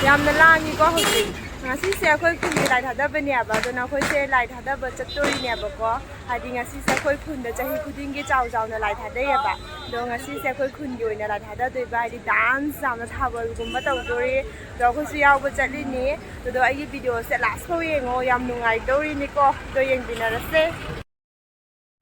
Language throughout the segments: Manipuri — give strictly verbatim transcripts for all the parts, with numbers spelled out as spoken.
ꯌꯥꯝꯅ ꯂꯥꯡꯉꯤꯀꯣ ꯍꯧꯖꯤꯛ꯫ ꯉꯁꯤꯁꯦ ꯑꯩꯈꯣꯏ ꯈꯨꯟꯒꯤ ꯂꯥꯏ ꯊꯥꯗꯕꯅꯦꯕ, ꯑꯗꯨꯅ ꯑꯩꯈꯣꯏꯁꯦ ꯂꯥꯏ ꯊꯥꯗꯕ ꯆꯠꯇꯣꯔꯤꯅꯦꯕꯀꯣ꯫ ꯍꯥꯏꯗꯤ ꯉꯁꯤꯁꯦ ꯑꯩꯈꯣꯏ ꯈꯨꯟꯗ ꯆꯍꯤ ꯈꯨꯗꯤꯡꯒꯤ ꯆꯥꯎ ꯆꯥꯎꯅ ꯂꯥꯏ ꯊꯥꯗꯩꯌꯦꯕ꯫ ꯑꯗꯣ ꯉꯁꯤꯁꯦ ꯑꯩꯈꯣꯏ ꯈꯨꯟꯒꯤ ꯑꯣꯏꯅ ꯂꯥꯏ ꯊꯥꯗꯗꯣꯏꯕ, ꯍꯥꯏꯗꯤ ꯗꯥꯟꯁ ꯌꯥꯝꯅ ꯊꯥꯕꯜꯒꯨꯝꯕ ꯇꯧꯗꯣꯔꯤ꯫ ꯑꯗꯣ ꯑꯩꯈꯣꯏꯁꯨ ꯌꯥꯎꯕ ꯆꯠꯂꯤꯅꯤ꯫ ꯑꯗꯣ ꯑꯩꯒꯤ ꯚꯤꯗꯤꯑꯣꯁꯦ ꯂꯥꯁ ꯐꯥꯎ ꯌꯦꯡꯉꯣ, ꯌꯥꯝ ꯅꯨꯡꯉꯥꯏꯗꯧꯔꯤꯅꯤꯀꯣ꯫ ꯑꯗꯣ ꯌꯦꯡꯃꯤꯟꯅꯔꯁꯦ꯫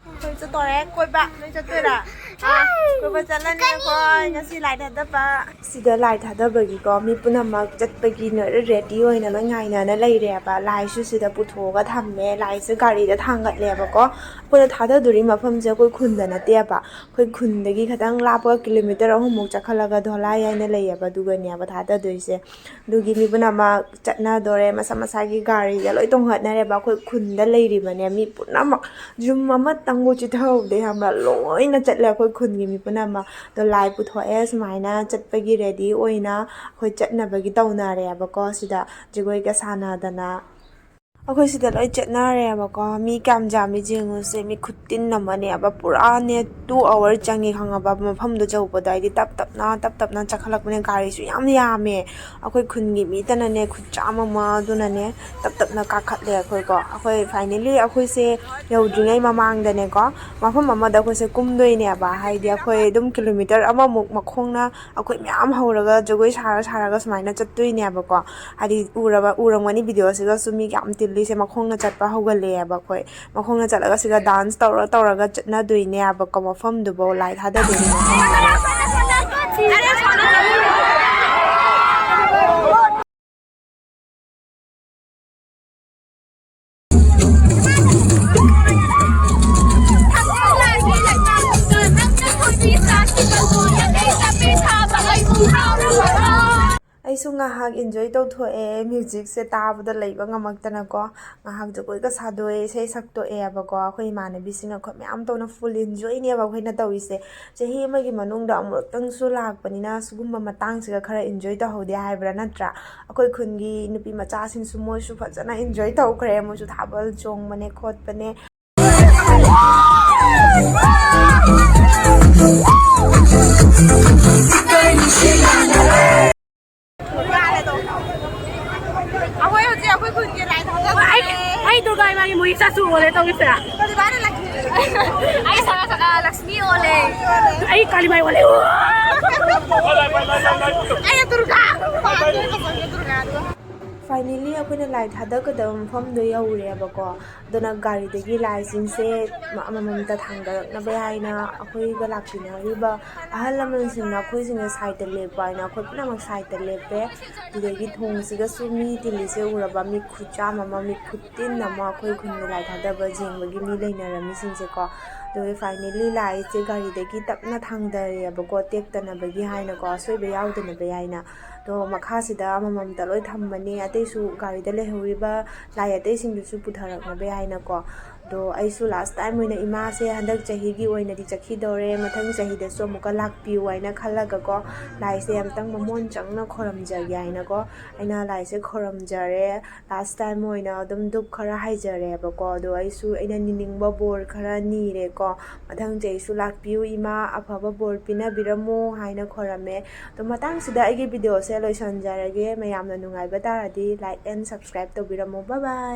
ꯑꯩꯈꯣꯏ ꯆꯠꯇꯣꯔꯦ ꯀꯣꯏꯕ꯫ ꯅꯣꯏ ꯆꯠꯇꯣꯏꯔꯥ? ꯑꯥ, ꯀꯣꯏꯕ ꯆꯠꯂꯅꯤ ꯑꯩꯈꯣꯏ ꯉꯁꯤ ꯂꯥꯏ ꯊꯥꯗꯕ꯫ ꯁꯤꯗ ꯂꯥꯏ ꯊꯥꯗꯕꯒꯤꯀꯣ ꯃꯤ ꯄꯨꯝꯅꯃꯛ ꯆꯠꯄꯒꯤ ꯂꯣꯏꯅ ꯔꯦꯗꯤ ꯑꯣꯏꯅ ꯂꯣꯏ ꯉꯥꯏꯅꯅ ꯂꯩꯔꯦꯕ꯫ ꯂꯥꯏꯁꯨ ꯁꯤꯗ ꯄꯨꯊꯣꯛꯑꯒ ꯊꯝꯃꯦ꯫ ꯂꯥꯏꯁꯦ ꯒꯥꯔꯤꯗ ꯊꯥꯡꯒꯠꯂꯦꯕꯀꯣ꯫ ꯑꯩꯈꯣꯏꯅ ꯊꯥꯗꯗꯣꯔꯤ ꯃꯐꯝꯁꯦ ꯑꯩꯈꯣꯏ ꯈꯨꯟꯗ ꯅꯠꯇꯦꯕ꯫ ꯑꯩꯈꯣꯏ ꯈꯨꯟꯗꯒꯤ ꯈꯤꯇꯪ ꯂꯥꯞꯄꯒ ꯀꯤꯂꯣꯃꯤꯇꯔ ꯑꯍꯨꯝꯃꯨꯛ ꯆꯠꯈꯠꯂꯒ ꯙꯣꯂꯥꯏ ꯍꯥꯏꯅ ꯂꯩꯌꯦꯕ, ꯑꯗꯨꯒꯅꯦꯕ ꯊꯥꯗꯗꯣꯏꯁꯦ꯫ ꯑꯗꯨꯒꯤ ꯃꯤ ꯄꯨꯝꯅꯃꯛ ꯆꯠꯅꯗꯣꯔꯦ, ꯃꯁꯥ ꯃꯁꯥꯒꯤ ꯒꯥꯔꯤꯗ ꯂꯣꯏ ꯇꯣꯡꯈꯠꯅꯔꯦꯕ꯫ ꯑꯩꯈꯣꯏ ꯈꯨꯟꯗ ꯂꯩꯔꯤꯕꯅꯦ ꯃꯤ ꯄꯨꯝꯅꯃꯛ, ꯌꯨꯝ ꯑꯃꯇꯪꯕꯨ ꯆꯤꯊꯍꯧꯗꯦ ꯈꯪꯕ꯭ꯔꯥ, ꯂꯣꯏꯅ ꯆꯠꯂꯦ ꯑꯩꯈꯣꯏ ꯈꯨꯟꯒꯤ ꯃꯤ ꯄꯨꯝꯅꯃꯛ꯫ ꯑꯗꯣ ꯂꯥꯏ ꯄꯨꯊꯣꯛꯑꯦ, ꯁꯨꯃꯥꯏꯅ ꯆꯠꯄꯒꯤ ꯔꯦꯗꯤ ꯑꯣꯏꯅ ꯑꯩꯈꯣꯏ ꯆꯠꯅꯕꯒꯤ ꯇꯧꯅꯔꯦꯕꯀꯣ꯫ ꯁꯤꯗ ꯖꯒꯣꯏꯒ ꯁꯥꯟꯅꯗꯅ ꯑꯩꯈꯣꯏ ꯁꯤꯗ ꯂꯣꯏ ꯆꯠꯅꯔꯦꯕꯀꯣ꯫ ꯃꯤ ꯀꯌꯥꯝ ꯌꯥꯝꯃꯤ ꯌꯦꯡꯉꯨꯁꯦ, ꯃꯤ ꯈꯨꯇꯤꯟ ꯑꯃꯅꯦꯕ꯫ ꯄꯨꯔꯥꯅꯦ two hour ꯆꯪꯉꯤ ꯈꯪꯉꯕ, ꯃꯐꯝꯗꯣ ꯌꯧꯕꯗ꯫ ꯍꯥꯏꯗꯤ ꯇꯞ ꯇꯞꯅ ꯇꯞ ꯇꯞꯅ ꯆꯠꯈꯠꯂꯛꯄꯅꯦ꯫ ꯒꯥꯔꯤꯁꯨ ꯌꯥꯝ ꯌꯥꯝꯃꯦ꯫ ꯑꯩꯈꯣꯏ ꯈꯨꯟꯒꯤ ꯃꯤꯇꯅꯅꯦ ꯈꯨꯠ ꯆꯥꯝꯃ ꯑꯃ ꯑꯗꯨꯅꯅꯦ ꯇꯞ ꯇꯞꯅ ꯀꯥꯈꯠꯂꯦ ꯑꯩꯈꯣꯏꯀꯣ꯫ ꯑꯩꯈꯣꯏ finally ꯑꯩꯈꯣꯏꯁꯦ ꯌꯧꯗ꯭ꯔꯤꯉꯩ ꯃꯃꯥꯡꯗꯅꯦꯀꯣ, ꯃꯐꯝ ꯑꯃꯗ ꯑꯩꯈꯣꯏꯁꯦ ꯀꯨꯝꯗꯣꯏꯅꯦꯕ꯫ ꯍꯥꯏꯗꯤ ꯑꯩꯈꯣꯏ ꯑꯗꯨꯝ ꯀꯤꯂꯣꯃꯤꯇꯔ ꯑꯃꯃꯨꯛ ꯃꯈꯣꯡꯅ ꯑꯩꯈꯣꯏ ꯃꯌꯥꯝ ꯍꯧꯔꯒ ꯖꯒꯣꯏ ꯁꯥꯔ ꯁꯥꯔꯒ ꯁꯨꯃꯥꯏꯅ ꯆꯠꯇꯣꯏꯅꯦꯕꯀꯣ꯫ ꯍꯥꯏꯗꯤ ꯎꯔꯕ, ꯎꯔꯝꯒꯅꯤ ꯚꯤꯗꯤꯑꯣꯁꯤꯗꯁꯨ ꯃꯤ ꯌꯥꯝ ꯇꯤꯜꯂꯤꯁꯦ꯫ ꯃꯈꯣꯡꯅ ꯆꯠꯄ ꯍꯧꯒꯠꯂꯛꯑꯦꯕ ꯑꯩꯈꯣꯏ꯫ ꯃꯈꯣꯡꯅ ꯆꯠꯂꯒ ꯁꯤꯒ ꯗꯥꯟꯁ ꯇꯧꯔ ꯇꯧꯔꯒ ꯆꯠꯅꯗꯣꯏꯅꯦꯕꯀꯣ ꯃꯐꯝꯗꯨꯐꯥꯎ ꯂꯥꯏ ꯊꯥꯗꯗꯣꯏꯅꯦ꯫ ꯑꯩꯁꯨ ꯉꯥꯏꯍꯥꯛ ꯏꯟꯖꯣꯏ ꯇꯧꯊꯣꯛꯑꯦ, ꯃ꯭ꯌꯨꯖꯤꯛꯁꯦ ꯇꯥꯕꯗ ꯂꯩꯕ ꯉꯝꯃꯛꯇꯅꯀꯣ꯫ ꯉꯥꯏꯍꯥꯛ ꯖꯒꯣꯏꯒ ꯁꯥꯗꯣꯛꯑꯦ, ꯏꯁꯩ ꯁꯛꯇꯣꯛꯑꯦꯕꯀꯣ꯫ ꯑꯩꯈꯣꯏ ꯏꯃꯥꯟꯅꯕꯤꯁꯤꯡ ꯑꯩꯈꯣꯏ ꯃꯌꯥꯝ ꯇꯧꯅ ꯐꯨꯜ ꯏꯟꯖꯣꯏꯅꯦꯕ ꯑꯩꯈꯣꯏꯅ ꯇꯧꯔꯤꯁꯦ꯫ ꯆꯍꯤ ꯑꯃꯒꯤ ꯃꯅꯨꯡꯗ ꯑꯃꯨꯔꯛꯇꯪꯁꯨ ꯂꯥꯛꯄꯅꯤꯅ ꯁꯤꯒꯨꯝꯕ ꯃꯇꯥꯡꯁꯤꯒ ꯈꯔ ꯏꯟꯖꯣꯏ ꯇꯧꯍꯧꯗꯦ ꯍꯥꯏꯕ꯭ꯔꯥ, ꯅꯠꯇ꯭ꯔꯥ? ꯑꯩꯈꯣꯏ ꯈꯨꯟꯒꯤ ꯅꯨꯄꯤ ꯃꯆꯥꯁꯤꯡꯁꯨ ꯃꯣꯏꯁꯨ ꯐꯖꯅ ꯏꯟꯖꯣꯏ ꯇꯧꯈ꯭ꯔꯦ꯫ ꯃꯣꯏꯁꯨ ꯊꯥꯕꯜ ꯆꯣꯡꯕꯅꯦ ꯈꯣꯠꯄꯅꯦ꯫ ꯑꯩꯈꯣꯏ ꯍꯧꯖꯤꯛ ꯑꯩꯈꯣꯏ ꯈꯨꯟꯒꯤ ꯂꯥꯏ ꯊꯥꯗꯣꯛꯈ꯭ꯔꯦ꯫ ꯑꯩ, ꯑꯩ ꯗꯨꯔꯒꯥ ꯏꯃꯥꯒꯤ ꯃꯣꯏ ꯆꯥꯁꯨ ꯑꯣꯜꯂꯦ ꯇꯧꯔꯤꯁꯦ꯫ ꯀꯔꯤꯕꯥꯅ ꯂꯛꯁꯃꯤ? ꯑꯩ ꯁꯥꯒ ꯁꯥꯒ ꯂꯛꯁꯃꯤ ꯑꯣꯜꯂꯦ꯫ ꯑꯩ ꯀꯥꯂꯤꯃꯥꯏ ꯑꯣꯜꯂꯦ꯫ ꯑꯩꯅ ꯗꯨꯔꯒꯥ꯫ ꯗꯨꯔꯒꯥ꯫ Finally ꯑꯩꯈꯣꯏꯅ ꯂꯥꯏ ꯊꯥꯗꯒꯗꯕ ꯃꯐꯝꯗꯣ ꯌꯧꯔꯦꯕꯀꯣ꯫ ꯑꯗꯨꯅ ꯒꯥꯔꯤꯗꯒꯤ ꯂꯥꯏꯁꯤꯡꯁꯦ ꯑꯃꯃꯝꯇ ꯊꯥꯡꯗꯔꯛꯅꯕ ꯍꯥꯏꯅ ꯑꯩꯈꯣꯏꯒ ꯂꯥꯛꯄꯤꯅꯔꯤꯕ ꯑꯍꯜ ꯂꯃꯟꯁꯤꯡꯅ ꯑꯩꯈꯣꯏꯁꯤꯡꯁꯦ ꯁꯥꯏꯠꯇ ꯂꯦꯞꯄꯣ ꯍꯥꯏꯅ ꯑꯩꯈꯣꯏ ꯄꯨꯝꯅꯃꯛ ꯁꯥꯏꯠꯇ ꯂꯦꯞꯄꯦ꯫ ꯑꯗꯨꯗꯒꯤ ꯊꯣꯡꯁꯤꯒꯁꯨ ꯃꯤ ꯇꯤꯜꯂꯤꯁꯦ ꯎꯔꯕ ꯃꯤ ꯈꯨꯆꯥꯝ ꯑꯃ, ꯃꯤ ꯈꯨꯇꯤꯟ ꯑꯃ, ꯑꯩꯈꯣꯏ ꯈꯨꯟꯒꯤ ꯂꯥꯏ ꯊꯥꯗꯕ ꯌꯦꯡꯕꯒꯤ ꯃꯤ ꯂꯩꯅꯔꯝꯃꯤꯁꯤꯡꯁꯦꯀꯣ꯫ ꯑꯗꯨꯒ finally ꯂꯥꯏꯁꯦ ꯒꯥꯔꯤꯗꯒꯤ ꯇꯞꯅ ꯊꯥꯡꯗꯔꯦꯕꯀꯣ, ꯇꯦꯛꯇꯅꯕꯒꯤ ꯍꯥꯏꯅꯀꯣ, ꯑꯁꯣꯏꯕ ꯌꯥꯎꯗꯅꯕꯒꯤ ꯍꯥꯏꯅ꯫ ꯑꯗꯣ ꯃꯈꯥꯁꯤꯗ ꯑꯃꯃꯝꯇ ꯂꯣꯏ ꯊꯝꯕꯅꯦ, ꯑꯇꯩꯁꯨ ꯒꯥꯔꯤꯗ ꯂꯩꯍꯧꯔꯤꯕ ꯂꯥꯏ ꯑꯇꯩꯁꯤꯡꯗꯨꯁꯨ ꯄꯨꯊꯔꯛꯅꯕꯒꯤ ꯍꯥꯏꯅꯀꯣ꯫ ꯑꯗꯣ ꯑꯩꯁꯨ last time ꯑꯣꯏꯅ ꯏꯃꯥꯁꯦ ꯍꯟꯗꯛ ꯆꯍꯤꯒꯤ ꯑꯣꯏꯅꯗꯤ ꯆꯠꯈꯤꯗꯧꯔꯦ, ꯃꯊꯪ ꯆꯍꯤꯗꯁꯨ ꯑꯃꯨꯛꯀ ꯂꯥꯛꯄꯤꯌꯨ ꯍꯥꯏꯅ ꯈꯜꯂꯒꯀꯣ, ꯂꯥꯏꯁꯦ ꯑꯝꯇꯪ ꯃꯃꯣꯟ ꯆꯪꯅ ꯈꯣꯏꯔꯝꯖꯒꯦ ꯍꯥꯏꯅꯀꯣ, ꯑꯩꯅ ꯂꯥꯏꯁꯦ ꯈꯣꯏꯔꯝꯖꯔꯦ꯫ Last time ꯑꯣꯏꯅ ꯑꯗꯨꯝ ꯙꯨꯞ ꯈꯔ ꯍꯩꯖꯔꯦꯕꯀꯣ, ꯑꯗꯣ ꯑꯩꯁꯨ ꯑꯩꯅ ꯅꯤꯅꯤꯡꯕ ꯕꯣꯔ ꯈꯔ ꯅꯤꯔꯦꯀꯣ, ꯃꯊꯪ ꯆꯍꯤꯁꯨ ꯂꯥꯛꯄꯤꯌꯨ ꯏꯃꯥ, ꯑꯐꯕ ꯕꯣꯔ ꯄꯤꯅꯕꯤꯔꯝꯃꯨ ꯍꯥꯏꯅ ꯈꯣꯏꯔꯝꯃꯦ꯫ ꯑꯗꯣ ꯃꯇꯥꯡꯁꯤꯗ ꯑꯩꯒꯤ videoꯁꯦ ꯂꯣꯏꯁꯤꯟꯖꯔꯒꯦ꯫ ꯃꯌꯥꯝꯅ ꯅꯨꯡꯉꯥꯏꯕ ꯇꯥꯔꯗꯤ like and subscribe ꯇꯧꯕꯤꯔꯝꯃꯣ꯫ Bye bye꯫